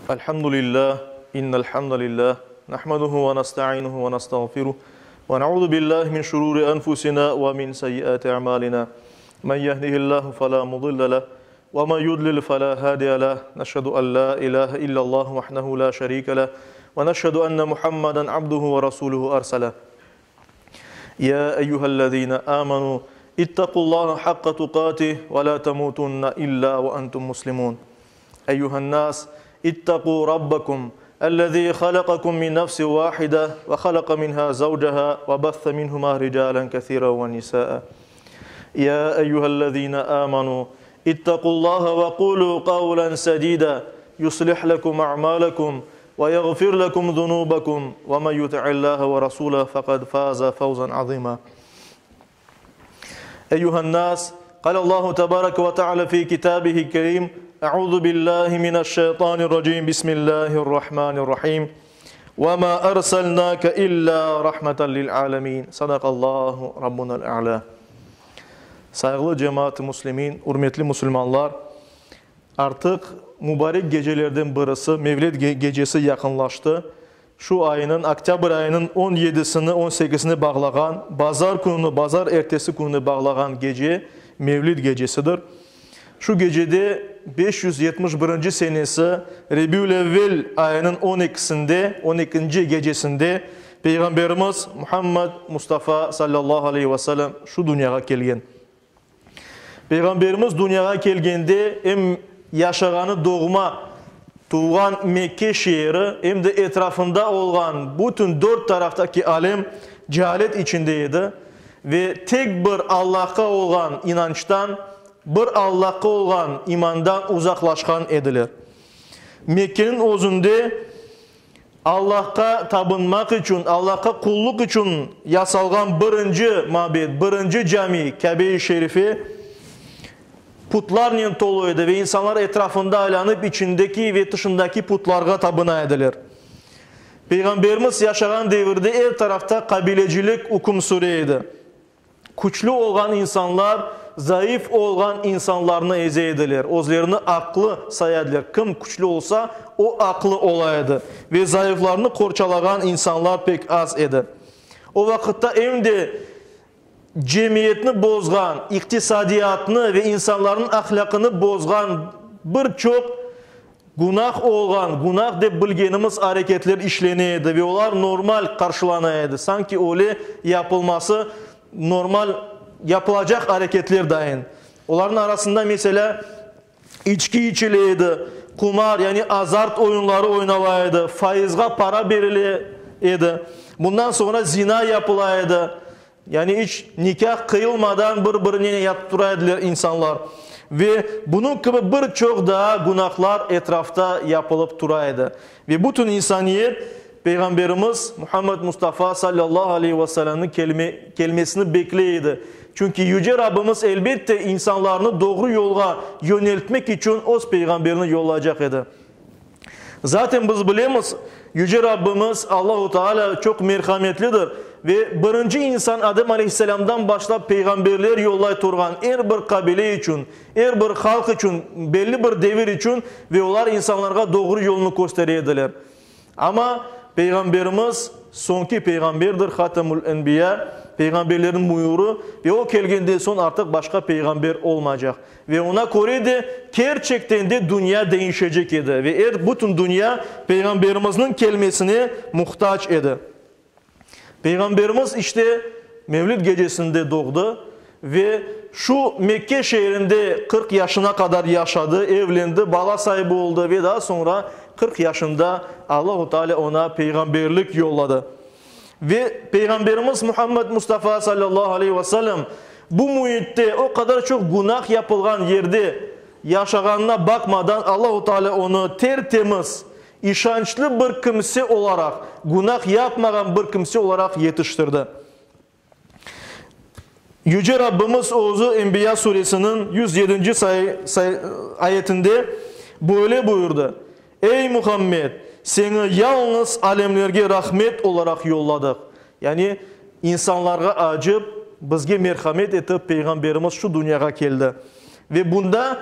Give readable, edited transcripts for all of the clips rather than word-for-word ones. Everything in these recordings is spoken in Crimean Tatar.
Elhamdülillah, innel hamdalillah, nahmeduhu ve nastainuhu ve nastağfiruh, ve na'uzu billahi min şururi enfusina ve min seyyiati a'malina. Men yehdihillahu fela mudille leh, ve men yudlil fela hadiye leh. Neşhedü en la ilahe illallah vahdehu la şerike leh, ve neşhedü enne Muhammeden abduhu ve rasuluhu erseleh. Ya eyyühellezine amenu, ittaqullaha hakka tuqatih ve la temutunne illa ve entum muslimun. Eyyühen-nas, ittaqu rabbakum, ellezî halakakum min nefsin vâhide ve halaka minhâ zevceha ve besse minhumâ ricâlen kesîren ve nisâe. Ya eyyühellezîne âmenû, ittaqullâhe ve kulû kavlen sedîdâ, yuslih lekum a'mâlekum ve yağfir lekum zunûbekum ve men yuti'illâhe ve rasûlehu fekad fâze fevzen azîmâ. Eyyühen-nas, Kâlallahu tebâreke ve teâlâ fî kitâbihil kerîm, Eûzü billâhi mineşşeytânirracîm, Bismillâhirrahmânirrahîm. Ve mâ erselnâke illâ rahmeten lil âlemîn. Sadakallahu Rabbunel a'lâ. Sayğılı cemaat-ı muslimin, ürmetli musulmanlar, artıq mübarek gecelerden birisi, Mevlid gecesi yaqınlaştı. Şu ayınıñ, oktâbr ayınıñ on yedisini, on sekizine bağlağan, bazar kününi, bazar ertesi kününe bağlağan gece, Mevlid gecesidir. Şu gecede 571 senesi Rebiülevvel ayınıñ on ekisinde, on ekinci gecesinde Peyğamberimiz Muhammed Mustafa salâllahu aleyhi ve sellem şu dünyağa kelgen. Peyğamberimiz dünyağa kelgende em yaşağanı doğma, tuvğan Mekke şeeri, em de etrafında olğan bütün dört taraftaki alem cealet içinde edi ve tek bir Allahqa olğan inançtan, bir Allahqa olğan imandan uzaqlaşqan ediler. Mekkeniñ özünde Allahqa tabınmaq içün, Allahqa qulluq içün yasalğan birinci mabed, birinci cami, Kâbe-i Şerife, putlarnen tolu edi ve insanlar etrafında aylanıp içindeki ve tışındaki putlarğa tabına ediler. Peyğamberimiz yaşağan devirde er tarafta qabilecilik üküm süre edi. Küçlü olğan insanlar zayıf olğan insanlarnı eze ediler, özlerini aqlı saya ediler. Kim küçlü olsa, o aqlı ola edi ve zayıflarnı qorçalağan insanlar pek az edi. O vaqıtta em de cemiyetni bozğan, iqtisadiyatnı ve insanlarnıñ ahlâqını bozğan bir çoq Günah olğan, günah dep bilgenimiz areketler işlene edi ve olar normal qarşılana edi, sanki öyle yapılması normal yapılacaq areketler dayın. Olarnıñ arasında, meselâ, içki içile edi, kumar, yani azart oyunları oynala edi, faizğa para berile edi, bundan soñra zina yapıla edi, Yani iç nikâh qıyılmadan bir-birinen yatıp tura ediler insanlar. Ve bunıñ kibi bir çoq daa günahlar etrafta yapılıp tura edi. Ve bütün insaniyet Peyğamberimiz Muhammed Mustafa salâllahu aleyhi ve selâmnıñ kelme, kelmesini bekley edi. Çünki Yüce Rabbimiz elbette insanlarnı doğru yolğa yöneltmek içün Öz Peyğamberini yollaycaq edi. Zaten biz bilemiz, Yüce Rabbimiz Allahu Teala çoq merhametlidir ve birinci insan Adem aleyhisselamdan başlap peyğamberler yollay turğan er bir qabile içün, er bir halq içün, belli bir devir içün ve olar insanlarğa doğru yolnı köstere ediler. Amma Peyğamberimiz soñki peyğamberdir, Hatemül Enbiya, peyğamberlerniñ müürü ve o kelgenden soñ artıq başqa peyğamber olmaycaq. Ve oña köre de, kerçekten de dünya deñişecek edi ve er bütün dünya Peyğamberimizniñ kelmesine muhtac edi. Peyğamberimiz işte Mevlid gecesinde doğdı ve şu Mekke şeerinde 40 yaşına qadar yaşadı, evlendi, bala saibi oldı ve daa soñra 40 yaşında Allahu Teala oña peyğamberlik yolladı. Ve Peyğamberimiz Muhammed Mustafa sallallahu aleyhi ve sellem bu müitte, o qadar çoq günah yapılğan yerde yaşağanına baqmadan Allahu Teala onı ter-temiz, işançlı bir kimse olaraq, günah yapmağan bir kimse olaraq yetiştirdi. Yüce Rabbimiz Özü Enbiya suresiniñ 107-nci ayetinde böyle buyurdı, Ey, Muhammed, seni yalıñız alemlerge rahmet olaraq yolladıq. Yani, insanlarğa acıp, bizge merhamet etip Peyğamberimiz şu dünyağa keldi. Ve bunda.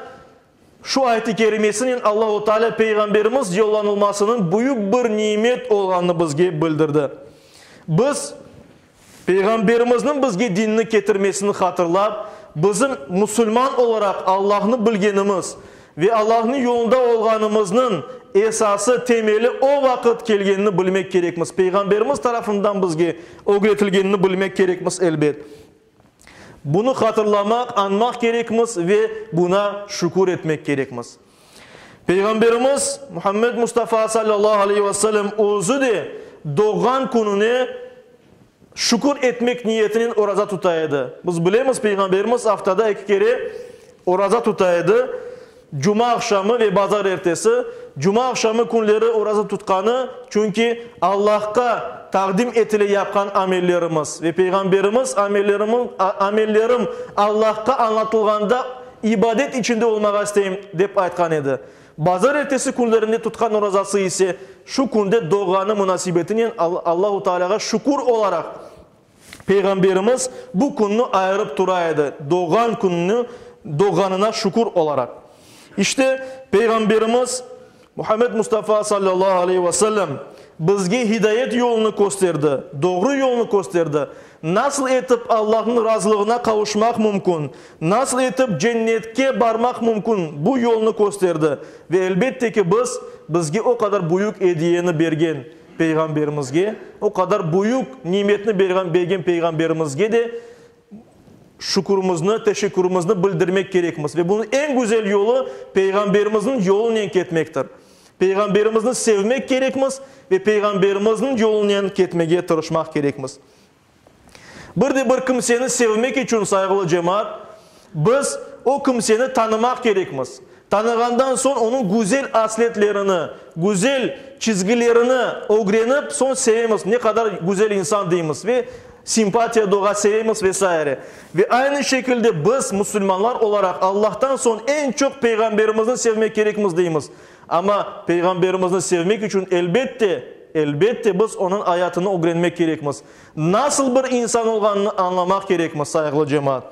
Şu ayet-i kerimesinen Allahu Teala Peyğamberimiz yollanılmasınıñ büyük bir nimet olğanını bizge bildirdi. Biz, Peyğamberimizniñ bizge dinni ketirmesini hatırlap, bizim musulman olaraq Allahnı bilgenimiz ve Allahnıñ yolunda olğanımıznıñ esası, temeli o vaqıt kelgenini bilmek kerekmiz, Peyğamberimiz tarafından bizge ögretilgenini bilmek kerekmiz, elbet. Bunı hatırlamaq, añmaq kerekmiz ve buña şükür etmek kerekmiz. Peyğamberimiz Muhammed Mustafa sallallahu aleyhi ve sellem özü de doğğan kününe şükür etmek niyetinen oraza tuta edi. Biz bilemiz, Peyğamberimiz aftada eki kere oraza tuta edi, cuma aqşamı ve bazar ertesi. Cuma aqşamı künleri oraza tutqanı, çünki Allahqa taqdim etile yapqan amellerimiz ve Peyğamberimiz amellerim Allahqa añlatılğanda ibadet içinde olmağa isteyim, dep aytqan edi. Bazar ertesi künlerinde tutqan orazası ise şu künde doğğanı munasebetinen Allahu Tealâğa şükür olaraq Peyğamberimiz bu künni ayırıp tura edi, doğğan kününi, doğğanına şükür olaraq. İşte, Peyğamberimiz Muhammed Mustafa sallallahu aleyhi ve sellem bizge hidayet yolunı kösterdi, doğru yolnı kösterdi. Nasıl etip Allahnıñ razılığına qavuşmaq mümkün, nasıl etip cennetke barmaq mümkün, bu yolnı kösterdi. Ve elbette ki, biz, bizge o qadar büyük ediyeni bergen Peyğamberimizge, o qadar büyük nimetni bergen Peyğamberimizge de şükürimizni, teşekkürimizni bildirmek kerekmiz. Ve bunıñ eñ güzel yolu Peyğamberimizniñ yolunen ketmektir. Peyğamberimizni sevmek kerekmiz ve Peyğamberimizniñ yolunen ketmege tırışmaq kerekmiz. Bir de bir kimseni sevmek içün, sayğılı cemaat, biz o kimseni tanımaq kerekmiz. Tanığandan soñ onıñ güzel asletlerini, güzel çizgilerini ögrenip, soñ sevemiz, ne qadar güzel insan deymiz ve simpatiya doğa, sevemiz ve saire. Ve aynı şekilde biz, musulmanlar olaraq, Allahtan soñ eñ çoq Peyğamberimizni sevmek kerekmiz deymiz. Amma Peyğamberimizni sevmek içün, elbette, elbette, biz onıñ ayatını ögrenmek kerekmiz. Nasıl bir insan olğanını añlamaq kerekmiz, sayğılı cemaat.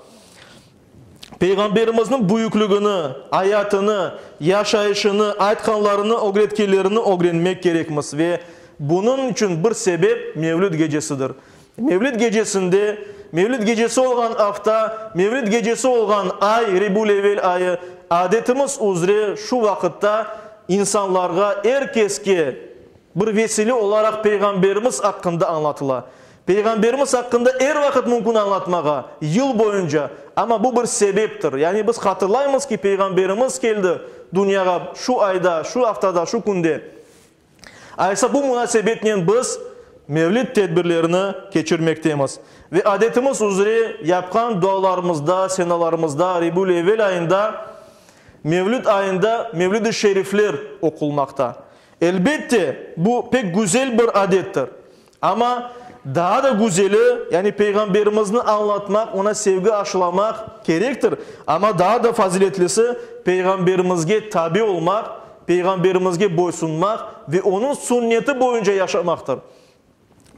Peyğamberimizniñ büyükligini, ayatını, yaşayışını, aytqanlarını, ögretkenlerini ögrenmek kerekmiz ve bunıñ içün bir sebep Mevlüt gecesidir. Mevlüt gecesinde, Mevlüt gecesi olğan afta, Mevlüt gecesi olğan ay, Rebül-Evvel ayı, adetimiz üzre şu vaqıtta insanlarğa, er keske bir vesile olaraq Peyğamberimiz aqqında añlatıla. Peyğamberimiz aqqında er vaqıt mümkün añlatmağa, yıl boyunca, amma bu bir sebeptir. Yani biz hatırlaymız ki, Peyğamberimiz keldi dünyağa şu ayda, şu aftada, şu künde. Aysa bu munasebetnen biz Mevlid tedbirlerini keçirmektemiz ve adetimiz üzre yapqan dualarımızda, senalarımızda Rebül-Evvel ayında, Mevlid ayında Mevlid-i Şerifler oqulmaqta. Elbette, bu pek güzel bir adettir. Amma daa da güzeli, yani Peyğamberimizni añlatmaq, oña sevgi aşılamaq kerektir, amma daa da faziletlisi, Peyğamberimizge tabi olmaq, Peyğamberimizge boysunmaq ve onıñ sünneti boyunca yaşamaqtır.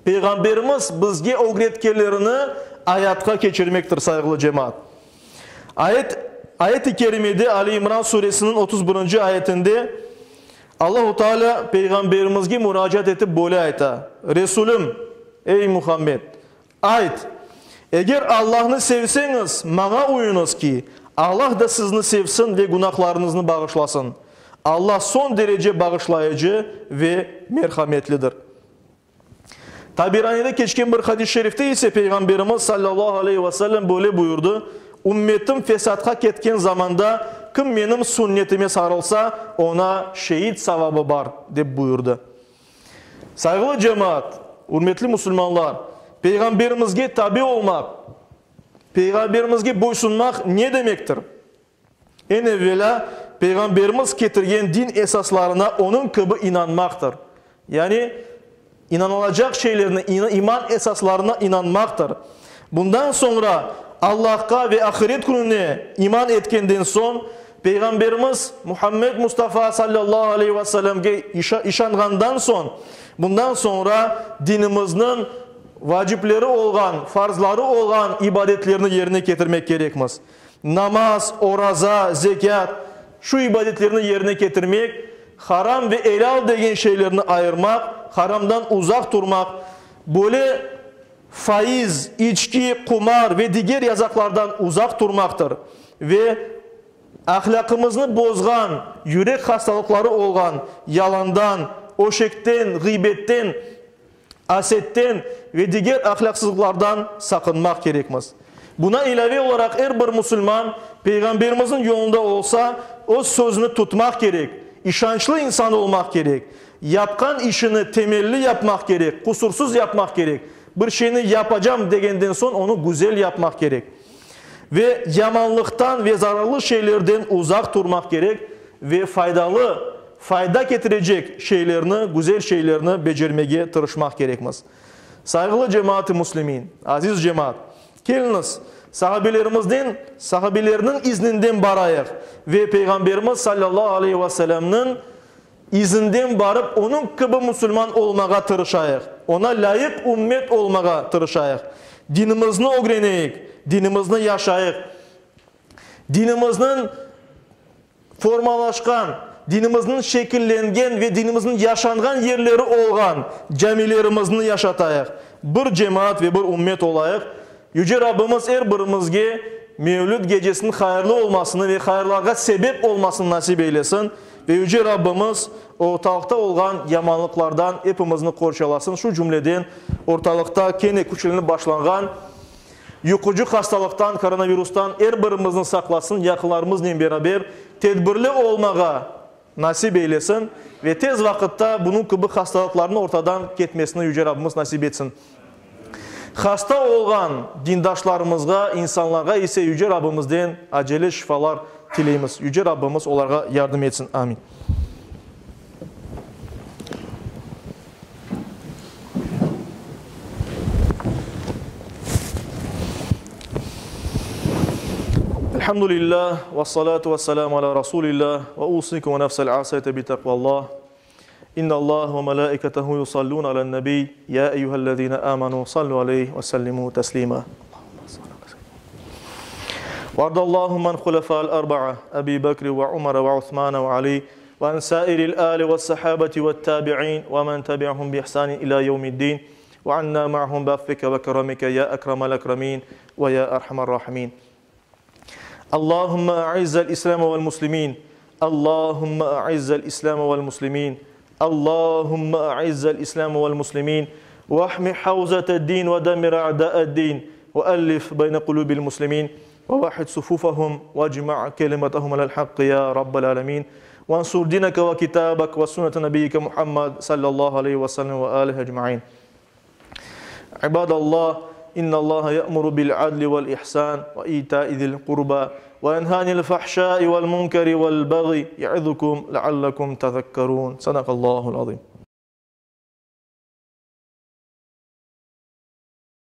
Peyğamberimiz bizge ögretkenlerini ayatqa keçirmektir, sayğılı cemaat. Ayet, ayet-i kerimede, Ali İmran suresiniñ 31-nci ayetinde Allahu Teala Peyğamberimizge muracaat etip böyle ayta, Resulüm, ey Muhammed, ayt, Eger Allahnı sevseñiz, maña uyuñız ki, Allah da sizni sevsin ve günahlarıñıznı bağışlasın. Allah soñ derece bağışlayıcı ve merhametlidir. Tabiranide keçken bir hadis-i şerifte ise Peyğamberimiz sallallahu aleyhi ve sellem böyle buyurdı, Ümmetim fesatqa ketken zamanda kim menim sünnetime sarılsa, oña şeit savabı bar, dep buyurdı. Sayğılı cemaat, ürmetli musulmanlar, Peyğamberimizge tabi olmaq, Peyğamberimizge boysunmaq ne demektir? Eñ evelâ, Peyğamberimiz ketirgen din esaslarına onıñ kibi inanmaqtır. Yani, inanılacaq şeylerni, iman esaslarına inanmaqtır. Bundan soñra, Allahqa ve ahiret kününe iman etkenden soñ, Peyğamberimiz Muhammed Mustafa sallallahu aleyhi ve sellemge işanğandan soñ, bundan soñra dinimizniñ vacipleri olğan, farzları olğan ibadetlerni yerine ketirmek kerekmiz. Namaz, oraza, zekât. şu ibadetlerni yerine ketirmek, haram ve elâl degen şeylerni ayırmaq, haramdan uzaq turmaq, böyle faiz, içki, qumar ve diger yazaqlardan uzaq turmaqtır ve ahlâqımıznı bozğan, yürek hastalıqları olğan yalandan, öşekten, ğıybetten, asetten ve diger ahlâqsızlıqlardan saqınmaq kerekmiz. Buna ilâve olaraq er bir musulman Peyğamberimizniñ yolunda olsa, öz sözüni tutmaq kerek, işançlı insan olmaq kerek, yapqan işini temelli yapmaq kerek, qusursız yapmaq kerek, bir şeyni yapacam degenden soñ onı güzel yapmaq kerek ve yamanlıqtan ve zararlı şeylerden uzaq turmaq kerek ve faydalı, fayda ketirecek şeylerni, güzel şeylerni becermege tırışmaq kerekmiz. Sayğılı cemaat-ı müslimin, aziz cemaat, keliñiz, sahabelerimizden, sahabelerniñ izninden barayıq ve Peyğamberimiz salâllahu aleyhi ve selâmniñ izinden barıp, onıñ kibi musulman olmağa tırışayıq, oña lâyıq ümmet olmağa tırışayıq, dinimizni ögreneyik, dinimizni yaşayıq, dinimizniñ formalaşqan, dinimizniñ şekillengen ve dinimizniñ yaşanğan yerleri olğan camilerimizni yaşatayıq, bir cemaat ve bir ümmet olayıq. Yüce Rabbimiz er birimizge Mevlüt gecesiniñ hayırlı olmasını ve hayırlarğa sebep olmasını nasip eylesin ve Yüce Rabbimiz ortalıqta olğan yamanlıqlardan epimizni qorçalasın, şu cümleden ortalıqta kene küçlenip başlanğan Yuqucı hastalıqtan, koronavirustan er birimizni saqlasın, yaqınlarımıznen beraber tedbirli olmağa nasip eylesin ve tez vaqıtta bunıñ kibi hastalıqlarnıñ ortadan ketmesini Yüce Rabbimiz nasip etsin. Hasta olğan dindaşlarımızğa, insanlarğa ise Yüce Rabbimizden acele şifalar tileymiz. Yüce Rabbimiz olarğa yardım etsin. Amin. Elhamdülillah, ve salatu ve selamu ala Rasulillah, ve usikum ve nefsel asiyete bi takvallah. İnna Allah ve melaiketehu yusallun alen nebi, ya eyyühellezine amenu sallu aleyhi ve sellimu teslima. وارض اللهم عن خلفاء الأربعة أبي بكر وعمر وعثمان وعلي وعن سائر الآل والصحابة والتابعين ومن تبعهم بإحسان إلى يوم الدين وعنا معهم بعفوك وكرمك يا أكرم الأكرمين ويا أرحم الراحمين اللهم أعز الإسلام والمسلمين اللهم أعز الإسلام والمسلمين اللهم أعز الإسلام والمسلمين واحمي حوزة الدين ودمر أعداء الدين وألف بين قلوب المسلمين ووحد صفوفهم واجمع كلمتهم على الحق يا رب العالمين وانصر دينك وكتابك وسنة نبيك محمد صلى الله عليه وسلم وآله أجمعين عباد الله إن الله يأمر بالعدل والإحسان وإيتاء ذي القربى وينهى عن الفحشاء والمنكر والبغي يعظكم لعلكم تذكرون صدق الله العظيم.